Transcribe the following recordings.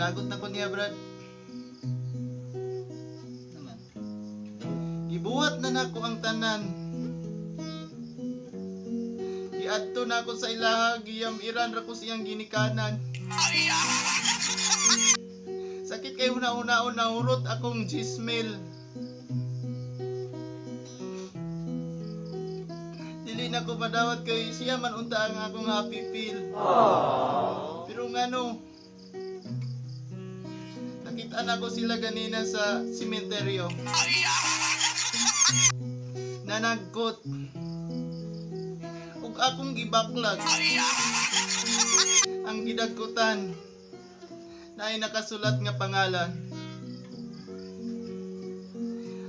Nalagot na ko niya, Brad. Naman. Gibuhat na nako ang tanan. Giadto na ako sa ilaha, giyam-iran ra ko siyang ginikanan. Sakit kay una-unaon nahurot akong Gismail. Dili na ko madawat kay siya man unta ang akong happy feel. Pero ngano, nakita na ko sila ganina sa sementeryo. Nanagkot. Ug akong gibaklag. Ang gidagkutan naay nakasulat nga pangalan.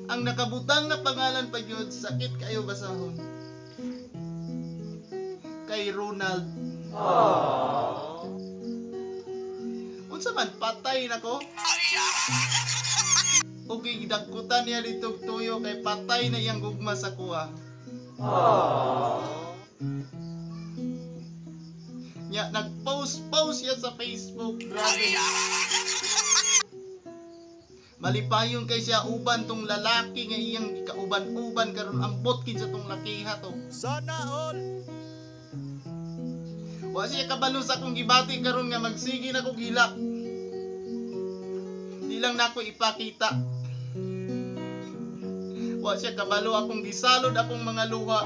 Ang nakabutang nga pangalan pa gyud, sakit kayo basahon. Kay Ronald. Unsa man patay nako? Ug gidagkutan niya dito tuyo kay patay na iyang gugma sa kuha. Nya nagpost-post siya sa Facebook. Grabe. Malipayon kay siya uban tong lalaki nga iyang kauban-uban karon, ambot kinsa tong lakiha to. Sana all. Wa siya kabalo sa akong gibati karon nga magsige na kog hilak. Di lang nako ipakita. Wa siya kabalo akong gisalod akong mga luha.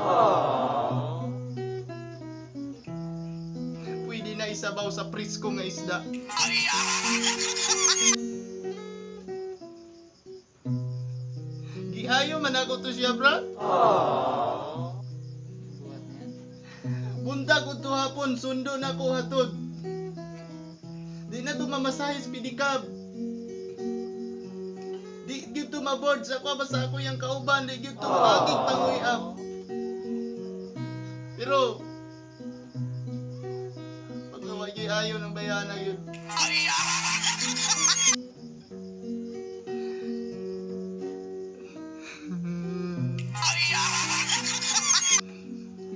Pwede na isabaw sa presko nga isda. Giayo man ako to siya, bro. Buhat niya. Buntag udto hapon, sundo na ko hatod. Di na tumamasahe sa pedicab. Di gyud tumabord sa kwa basta ako yang kauban, di gyud tumagig panguyab. Pero pag gyud ayo ng bayana yun.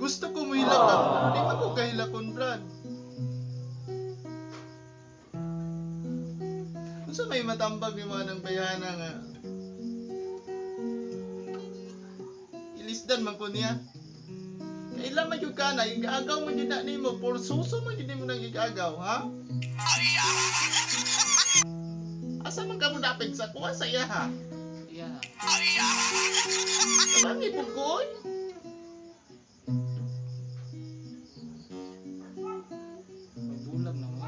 Gusto ko muhilak karon pero di man ko kahilakon, Brad. Unsa may matambag ni mga ng bayana nga ilisdan man ko niya. Kailan man jud ka na, igaagaw man jud na nimo, porsuso man jud nimo nang igaagaw, ha? Asa man ka mo dapit sa kuha sa iya, ha? Iya. Tabangi pud ko, oy. Mabulag na mo.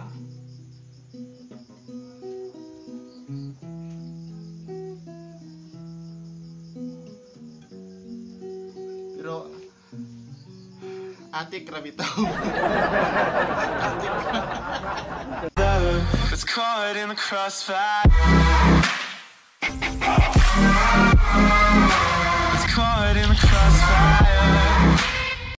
Pero ate krabitaw. Ate. It's caught in the crossfire. It's caught in the crossfire.